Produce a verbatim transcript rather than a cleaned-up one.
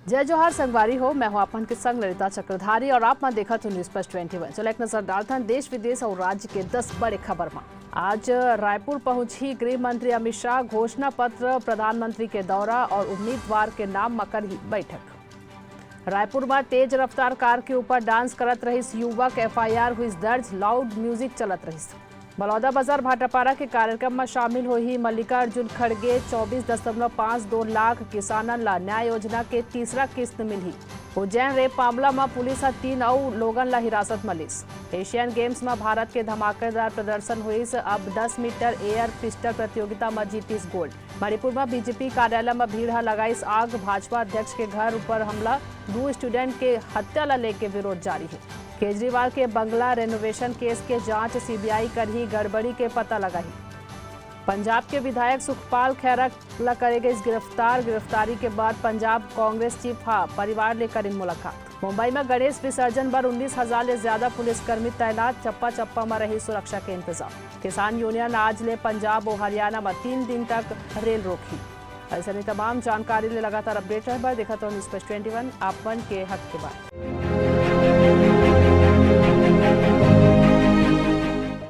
जय जोहार संगवारी हो, मैं हूं आप मन के संग ललिता चक्रधारी और आप मन देखत हो News Plus twenty one। चलो एक नजर डालथन देश विदेश और राज्य के दस बड़े खबर मा। आज रायपुर पहुंची गृह मंत्री अमित शाह, घोषणा पत्र, प्रधानमंत्री के दौरा और उम्मीदवार के नाम मा करही बैठक। रायपुर मा तेज रफ्तार कार के ऊपर डांस करत रहिस युवक, एफ आई आर हुई दर्ज, लाउड म्यूजिक चलत रहिस। बलौदा बाजार भाटापारा के कार्यक्रम मा शामिल होही मल्लिकार्जुन खड़गे, चौबीस दशमलव पाँच दो लाख किसानन ला न्याय योजना के तीसरा किस्त मिलही। उज्जैन रेप मामला मा पुलिस ह तीन अउ लोगन ला हिरासत मा लिस। एशियन गेम्स मा भारत के धमाकेदार प्रदर्शन होइस, अब दस मीटर एयर पिस्टल प्रतियोगिता मा जीतिस गोल्ड। मणिपुर मा बी जे पी कार्यालय मा भीड़ ह लगाइस आग, भाजपा अध्यक्ष के घर ऊपर हमला, दू स्टूडेंट के हत्या ला लेके विरोध जारी हे। केजरीवाल के बंगला रेनोवेशन केस के जांच, सी बी आई करही, गड़बड़ी के पता लगाही। पंजाब के विधायक सुखपाल खैरा ला करे गइस गिरफ्तार। गिरफ्तारी के बाद पंजाब कांग्रेस चीफ हा परिवार ले करिन मुलाकात। मुंबई में गणेश विसर्जन बर उन्नीस हजार ले ज्यादा पुलिसकर्मी तैनात, चप्पा चप्पा में रही सुरक्षा के इंतजाम। किसान यूनियन आज ले पंजाब और हरियाणा में तीन दिन तक रेल रोकही। अइसने तमाम जानकारी ले लगातार अपडेट रहे बर देखत रहो News Plus twenty one, आप मन के हक के बात।